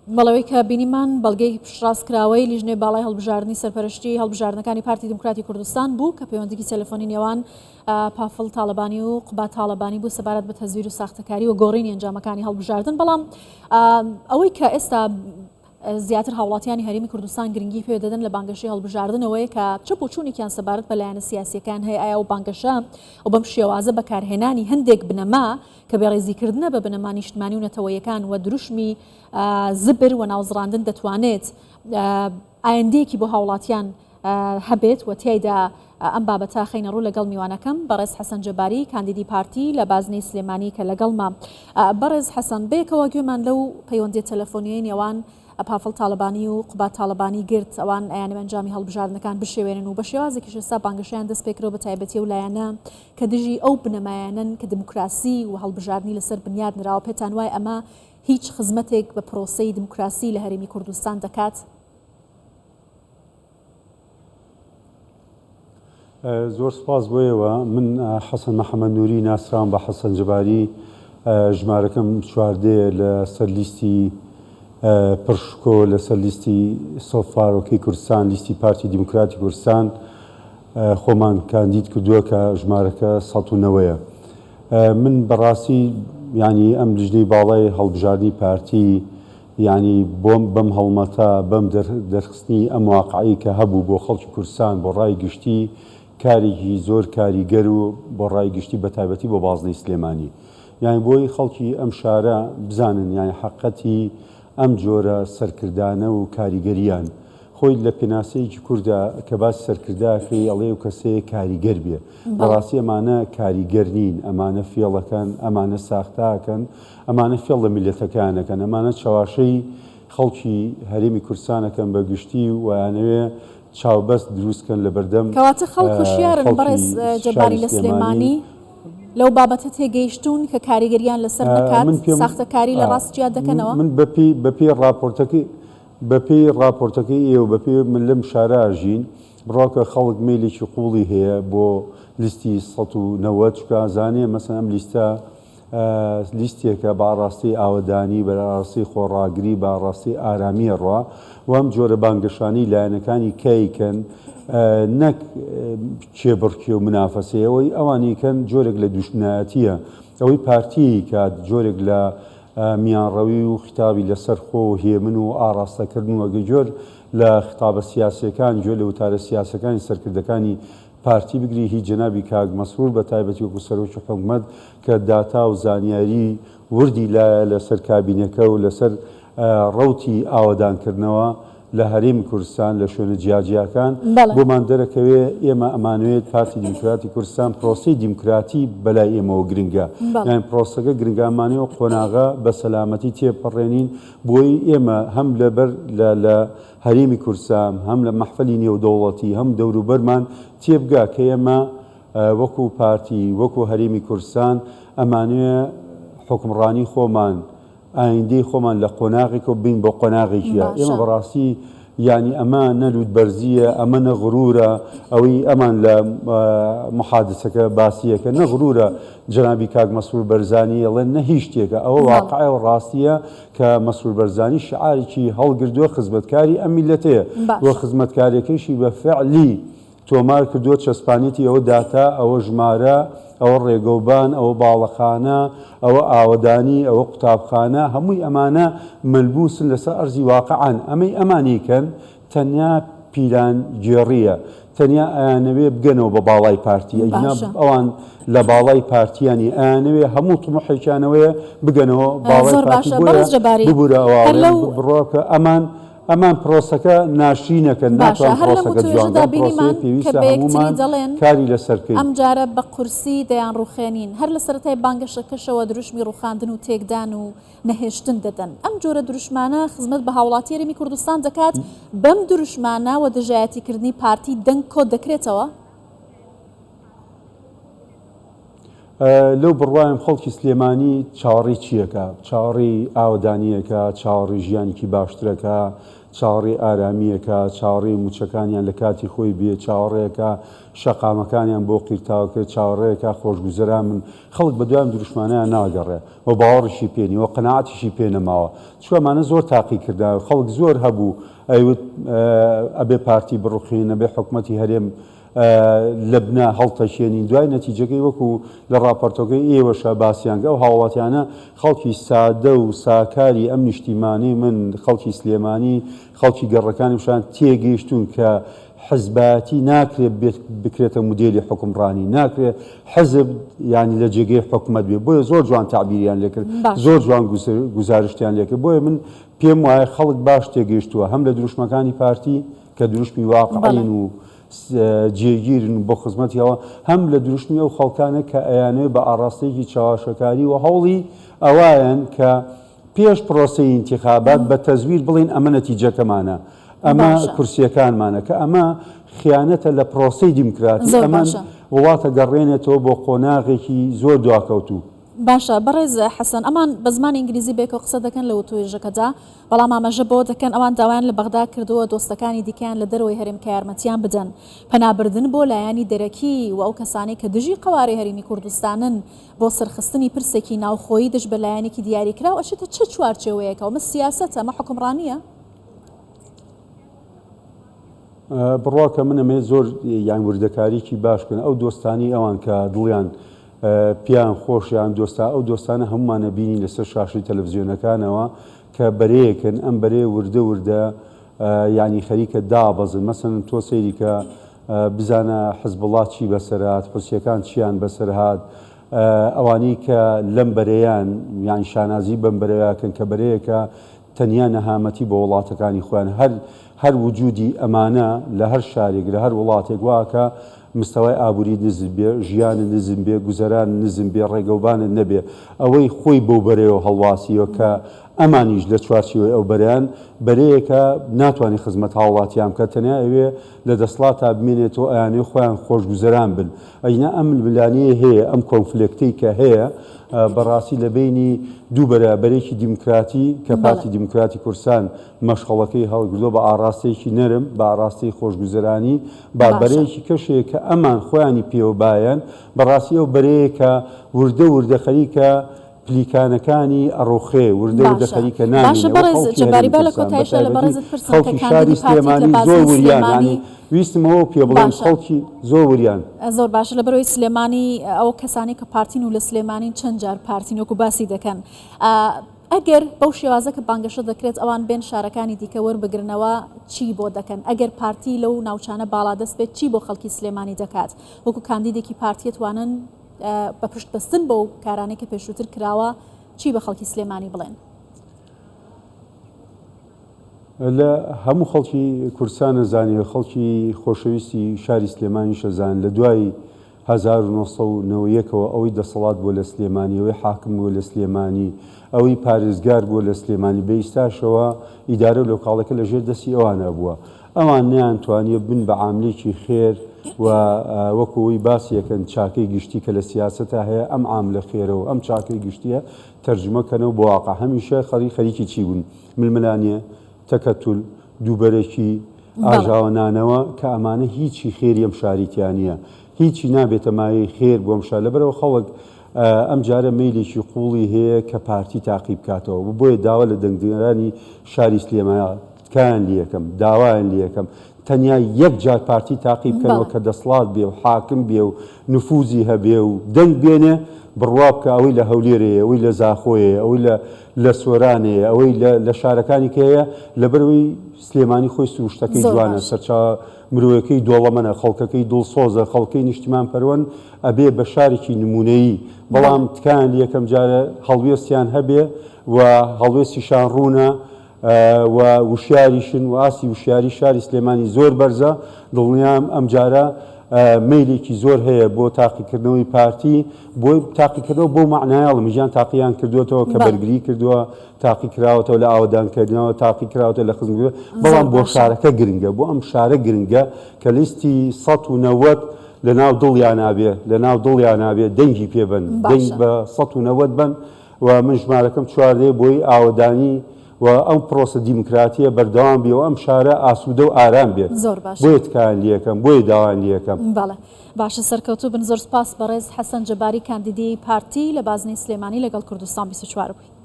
بەڵێ ئەوەی کە بینیمان بەڵگەی پشتڕاستکراوەی لیژنەی باڵای هەڵبژاردنی سەرپەرشتی هەڵبژاردنەکانی پارتی دیموکراتی کوردستان بوو کە پەیوەندیی تەلەفۆنی نێوان پافڵ تاڵەبانی و قوباد تاڵەبانی بوو سەبارەت بە تەزویر و ساختەکاری و گۆڕینی ئەنجامەکانی هەڵبژاردن بەڵام ئەوەی کە ئێستا زیاتر هاوڵاتیانی هەرێمی کوردستان گرنگی پێ دەدەن لە بانگەشەی هەڵبژاردنەوەیە کە چ بۆچوونێکیان سەبارەت بە لایەنە سیاسیەکان هەیە ئایا و بانگەشە و بەم شێوازە بەکارهێنانی هەندێک بنەما کە بێڕێزیکردنە بە بنەما نیشتمانی و نەتەوەیەکان و دروشمی زبر و ناوزڕاندن دەتوانێت ئایندەیەکی بۆ هاوڵاتیان هەبێت و تیایدا ئەم بابەتە خەینە ڕوو لەگەڵ میوانەکەم بەڕێز حەسەن جەباری کاندیدی پارتی لە بازنەی سلێمانی کە لەگەڵمە. بەڕێز حەسەن بەیەکەوە گوێمان لەو پەیوەندیە تەلەفۆنیەی نێوان پافڵ تاڵەبانی و قوباد تاڵەبانی گرت، ئەوان ئەیانەوێ ئەنجامی هەڵبژاردنەکان بشێوێنن و بە شێوازێکیش ئێستا بانگەشەیان دەست پێکردوە بە تایبەتی ئەو لایەنە کە دژی ئەو بنەمایانەن کە دیموکراسی و هەڵبژاردنی لەسەر بنیات نراوە، پێتان وایە ئەمە هیچ خزمەتێک بە پرۆسەی دیموکراسی لە هەرێمی کوردستان دەکات؟ زۆر سوپاس بۆ ئێوە. من حەسەن محەمەد نوری ناسراوم بە حەسەن جەباری، ژمارەکەم چواردەیە لەسەر لیستی پڕشکۆ لەسەر لیستی سۆفارۆکەی کوردستان، لیستی پارتی دیموکراتی کوردستان خۆمان کاندید کردووە کە ژمارەکە 190ەیە. من بەڕاستی یانی ئەم لیژنەی باڵای هەڵبژاردنی پارتی یانی بۆم بەم هەڵمەتە، بەم دەرخستنی ئەم واقعەی کە هەبوو بۆ خەڵکی کوردستان، بۆ ڕای گشتی کارێکی زۆر کاریگەر و بۆ ڕای گشتی بە تایبەتی بۆ بازنەی سلێمانی. یانی بۆی خەڵکی ئەم شارە بزانن یانی حەقەتی ئەم جۆرە سەرکردانە و کاریگەریان. خۆی لە پێناسەیەکی کوردا کە باسی سەرکردە ئەکەی ئەڵێ ئەو کەسەیە کاریگەر بێ. بەڕاستی ئەمانە کاریگەر نین، ئەمانە فێڵەکەن، ئەمانە ساختە ئەکەن، ئەمانە فێڵ لە میللەتەکەیان ئەکەن، ئەمانە چەواشەی خەڵکی هەرێمی کوردستان ئەکەن بە گشتی و ئەیانەوێ چاوبەست دروست کەن لە بەردەم کەواتە خەڵک هۆشیارن خەڵکی بەڕێز شاری جەباری لە سلێمانی. سلێمانی لەو بابەتە تێگەیشتوون کە کاریگەریان لەسەر نەکات، من پێم ساختەکاری لە ڕاست جیا دەکەنەوە؟ من بەپێی بەپێی ڕاپۆرتەکەی بەپێی ڕاپۆرتەکەی ئێوە بەپێی من لەم شارە ئەژین بڕواکە خەڵک مەیلێکی قوڵی هەیە بۆ لیستی 190 چونکە ئەزانێ مەسەن ئەم لیستە لیستێکە بە ئاڕاستەی ئاوەدانی، بە ئاڕاستەی خۆڕاگری، بە ئاڕاستەی ئارامی ئەڕوا و ئەم جۆرە بانگەشانەی لایەنەکانی کەیکەن نەک کێبڕکێ و منافەسەیە، ئەوەی ئەوان ئەیکەن جۆرێک لە دوژمنایەتییە، ئەوەی پارتی ئەیکات جۆرێک لە میانڕەوی و خیتابی لەسەرخۆ و هێمن و ئاڕاستەکردن و ئەگەر گوێ لە خیتابە سیاسییەکان، گوێ لە وتارە سیاسییەکانی سەرکردەکانی پارتی بگری هی جەنابی کاک مەسرور بە تایبەتی وەکو سەرۆکی حکومەت کە داتا و زانیاری وردی لایە لەسەر کابینەکە و لەسەر ڕەوتی ئاوەدانکردنەوە لە هەرێمی کوردستان لە شوێنە جیاجیاکان بەڵێ. بۆمان دەرەکەوێ ئێمە ئەمانەوێت پارتی دیموکراتی کوردستان پرۆسەی دیموکراتی بەلای ئێمەوە گرنگە بەڵێ. یانی پرۆسەکە گرنگە ئەمانەوێ قۆناغە بە سەلامەتی تێپەڕێنین بۆی ئێمە هەم لەبەر لە لە هەرێمی کوردستان، هەم لە مەحفەلی نێودەوڵەتی، هەم دەوروبەرمان تێبگا کە ئێمە وەکو پارتی، وەکو هەرێمی کوردستان ئەمانەوێ حوکمڕانی خۆمان، ئایندەی خۆمان لە قۆناغێکەوە ببەین بۆ قۆناغێکیە. ئێمە باشە. بەڕاستی یانی ئەمە نە لووتبەرزییە، ئەمە نە غرورە، ئەوەی ئەمان لە محادسەکە باسی ئەکەن نە غرورە جەنابی کاک مەسرور بەرزانی ئەڵێن نە هیچ شتێکە، ئەوە واقعە و ڕاستییە کە مەسرور بەرزانی شیعارێکی هەڵگردووە خزمەتکاری ئەم میللەتەیە و باشە. خزمەتکاریەکەیشی بە فعلی تۆمار کردووە چەسپانیەتی ئەوە داتا ئەوە ژمارە ئەوە ڕێگەوبان ئەوە باڵەخانە ئەوە ئاوەدانی ئەوە قوتابخانە هەمووی ئەمانە مەلموسن لەسەر ئەرزی واقعن ئەمەی ئەمانی کەن تەنیا پیلانگێڕییە تەنیا ئەیانەوێ بگەنەوە بە باڵای پارتی ئەگینا باشە. ئەوان لە باڵای پارتییە نین ئەیانەوێ هەموو طموحێکیانەوەیە بگەنەوە باڵای زۆر پارتی باشە بۆیە بەڕێز جەباری ببورە ئەوە هەر ئەڵێم لەو بڕوا بکە ئەمان ئەمان پرۆسەکە ناشرینەکەن باشە ناتوان هەر لەم پرۆسەکە جوان وتوێژەدا بکەن پرۆسەیە بینیمان کە پێویستە بە یەکتری هەموومان دەڵێن کاری لەسەر بکەین. ئەم جارە بە قورسی دەیانڕوخێنین هەر لە سەرەتای بانگەشەکەشەوە دروشمی ڕوخاندن و تێکدان و نەهێشتن دەدەن. ئەم جۆرە دروشمانە خزمەت بە هاوڵاتی هەرێمی کوردستان دەکات، بەم دروشمانە و دژایەتیکردنی پارتی دەنگ کۆ دەکرێتەوە؟ لەو بڕوایم خەڵکی سلێمانی چاوەڕێی چیەکە؟ چاوەڕێی ئاوەدانیەکە، چاوەڕێی ژیانێکی باشترەکە، چاوەڕێی ئارامییەکە، چاوەڕێی مووچەکانیان لە کاتی خۆی بێ، چاوەڕێیەکە شەقامەکانیان بۆ قیرتاو کرێ، چاوەڕێیەکە خۆشگوزەران بن، خەڵک بە دوای ئەم دروشمانەیان ناگەڕێ و باوەڕیشی پێ نییە و قەناعەتیشی پێ نەماوە. چونکە ئەمانە زۆر تاقی کردنەوە، خەڵک زۆر هەبوو ئەیوت ئەبێ پارتی بڕوخێنین، ئەبێ حکومەتی هەرێم لەبنا هەڵتەکێنین، دوای نەتیجەکەی وەکو لە ڕاپۆرتەکەی ئێوەشا باسیان کرد، ئەو هاوڵاتیانە خەڵکی سادە و ساکاری ئەم نیشتیمانەی من، خەڵکی سلێمانی، خەڵکی گەڕەکانی شان تێگەیشتوون کە حزبایەتی ناکرێت بێت بکرێتە مودێلی حوکمڕانی، ناکرێت حزب یانی لە جێگەی حکومەت بێت، بۆیە زۆر جوان تەعبیریان لێکرد، زۆر جوان گوزارشتیان لێکرد، بۆیە من پێم وایە خەڵک باش تێگەیشتووە هەم لە دروشمەکانی پارتی کە دروشمی واقعین و جێگیرن بۆ خزمەتی ئەوە، هەم لە دروشمی ئەو خەڵکانە کە ئەیانەوێت بە ئاڕاستەیەکی چەواشەکاری و هەوڵی ئەوایەن کە پێش پرۆسەی ئینتیخابات بە تەزویر بڵێن ئەمە نەتیجەکەمانە، ئەمە کورسییەکانمانە، کە ئەمە خیانەتە لە پرۆسەی دیموکراتی، ئەمە وڵاتە گەڕێنێتەوە بۆ قۆناغێکی زۆر دواکەوتوو. باشە بەڕێز حەسەن ئەمان بە زمانی ئینگلیزی بەیەکەوە قسە دەکەن لە وتوێژەکەدا، بەڵام ئاماژە بەوە دەکەن ئەوان داوایان لە بەغدا کردووە دۆستەکانی دیکەیان لە دەرەوەی هەرێم کە یارمەتیان بدەن پەنابردن بۆ لایەنی دەرەکی و ئەو کەسانەی کە دژی قەوارەی هەرێمی کوردستانن بۆ سەرخستنی پرسێکی ناوخۆیی دژ بە لایەنێکی دیاریکراو ئەچێتە چ چوارچێوەیەکەوە؟ ئەمە سیاسەتە، ئەمە حوکمڕانییە؟ بڕوا کە من ئەمەوێت زۆر یان وردەکاریی باش بکەن ئەو دۆستانی ئەوان کە دڵیان پێیان خۆشە ئەم دۆستە ئەو دۆستانە هەموومان ئەبینین لەسەر شاشەی تەلەفزیۆنەکانەوە کە بەرەیەکن ئەم بەرەیە وردە وردە یانی خەریکە دابەزن مەسەلەن تۆ سەیری کە بزانە حزبوڵا چی بەسەر هات حوسیەکان چیان بەسەر هات ئەوانەی کە لەم بەرەیان یان شانازی بەم بەرەیەکەن کە بەرەیەکە تەنیا نەهامەتی بۆ وڵاتەکانی خۆیان هەر هەر وجودی ئەمانە لە هەر شارێک لە هەر وڵاتێک وا ئەکا مستەوای ئابوریت نزم بێ ژیانت نزم بێ گوزەرانت نزم بێ ڕێگەوبانت نەبێ ئەوەی خۆی بەو بەرەیەوە هەڵواسیوە کە ئەمانیش لە چوارچیوەی ئەو بەرەیان بەرەیەکە ناتوانێ خزمەت هاوڵاتیان بکات تەنیا ئەوێ لە دەسڵاتا بمێنێتەوە ئەیانەوێ خۆیان خۆشگوزەران بن ئەگینا ئەم ململانێیە هەیە ئەم conflict ەی کە هەیە بەڕاستی لە بەینی دوو بەرە بەرەیەکی دیموکراتی کە پارتی دیموکراتی کوردستان مەشخەڵەکەی هەڵگردووە بە ئاڕاستەیەکی نەرم بە ئاڕاستەی خۆشگوزەرانی با بەرەیەکی کەش هەیە کە ئەمان خۆیانی پێوە بایەن بەڕاستی ئەو بەرەیە کە وردە وردە خەریکە پلیکانەکانی ئەڕوخێ وردە وردە خەریکە باشە نامێنێ و بەڕێز خەڵکی جەباری هەرێمی با لە کوردستان بە کۆتایشا لە تایبەتی بەڕێزت پرسم کە خەڵکی شاری کاندیدی پارتیت لە سلێمانی زۆر بازنەی وریان سلێمانی یانی ویستم ئەوە پێ بڵێم باشە خەڵکی زۆر وریان. زۆر باشە لەبەرئەوەی سلێمانی ئەو کەسانەی کە پارتین و لە سلێمانین چەند جار پارتین وەکو باسی دەکەن ئەگەر بەو شێوازە کە بانگەشە دەکرێت ئەوان بێن شارەکانی دیکە وەربگرنەوە چی بۆ دەکەن ئەگەر پارتی لەو ناوچانە باڵادەست بێت چی بۆ خەڵکی سلێمانی دەکات وەکو کاندیدێکی پارتی ئەتوانن بە پشت بەستن بەو کارانەی کە پێشووتر کراوە چی بە خەڵکی سلێمانی بڵێن؟ لە هەموو خەڵکی کوردستان ئەزانێ و خەڵکی خۆشەویستی شاری سلێمانیش ئەزانن لە دوای 1991 ەوە ئەوەی دەسەڵات بووە لە سلێمانی، ئەوەی حاکم بووە لە سلێمانی، ئەوەی پارێزگار بووە لە سلێمانی، بە ئیستاشەوە ئیدارە لۆکاڵەکە لە ژێر دەستی ئەوانە بووە. ئەوان نەیانتوانیوە ببن بە عاملێکی خێر و وەکو ئەوەی باسی ئەکەن چاکەی گشتی کە لە سیاسەتا هەیە ئەم عاملە خێرە و ئەم چاکەی گشتیە تەرجومە کەنەوە بۆ واقع. هەمیشە خەریکی چی بوون؟ ململانێ، تەکەتول، دووبەرەکی، ئاژاوەنانەوە کە ئەمانە هیچی خێری ئەم شاری تیا نییە. هیچی نابێتە مایەی خێر بۆ ئەم شار. لەبەرئەوە خەڵک ئەم جارە مەیلێکی قووڵی هەیە کە پارتی تاقی بکاتەوە. بۆیە داوا لە دەنگدەرانی شاری سلێمانی تکایان لێکەم، داوایان لێکەم تەنیا یەک جار پارتی تاقی بکەنەوە کە دەسڵات بێ و حاکم بێ و نفوزی هەبێ و دەنگ بێنێ، بڕوا بکە ئەوەی لە هەولێرێیە، ئەوەی لە زاخۆیەیە، ئەوەی لە لە سۆرانێیە، ئەوەی لە لە شارەکانی کە هەیە، لەبەرئەوەی سلێمانی خۆی سروشتەکەی جوانە، سەرچاوە مرۆیەکەی دۆڵەمەنە، خەڵکەکەی دڵسۆزە، خەڵکەی نیشتیمانپەروەن، ئەبێ بە شارێکی نموونەیی، بەڵام تکایان لێکەم جارێ هەڵوێستیان هەبێ و هەڵوێستیشان ڕوونە، و وشیاریشن و ئاستی وشیاری شاری سلێمانی زۆر بەرزە، دڵنیام ئەمجارە مەیلێکی زۆر هەیە بۆ تاقیکردنەوەی پارتی، بۆی تاقیکردنەوە بەو مەعنایە ئەڵێم ژیان تاقییان کردووەتەوە کە بەرگری کردووە، تاقی کراوەتەوە لە ئاوەدانکردنەوە، تاقی کراوەتەوە لە خزمەتگوزاری، بەڵام بۆ شارەکە گرنگە، بۆ ئەم شارە گرنگە کە لیستی 190 لەناو دڵیانا بێ، لەناو دڵیانا بێ دەنگی پێ بەن، دەنگ بە 190 بەن و من ژمارەکەم چواردەیە بۆی ئاوەدانی. و ئەم پرۆسە دیموکراتیە بەردەوام بێ و ئەم شارە ئاسوودە و ئارام بێت. زۆر باشە. بۆیە تکایان لێکەم، بۆیە داوایان لێکەم. بەڵێ باشە سەرکەوتوو بن. زۆر سوپاس بەڕێز حەسەن جەباری کاندیدی پارتی لە بازنەی سلێمانی لەگەڵ کوردستان 24 بووی.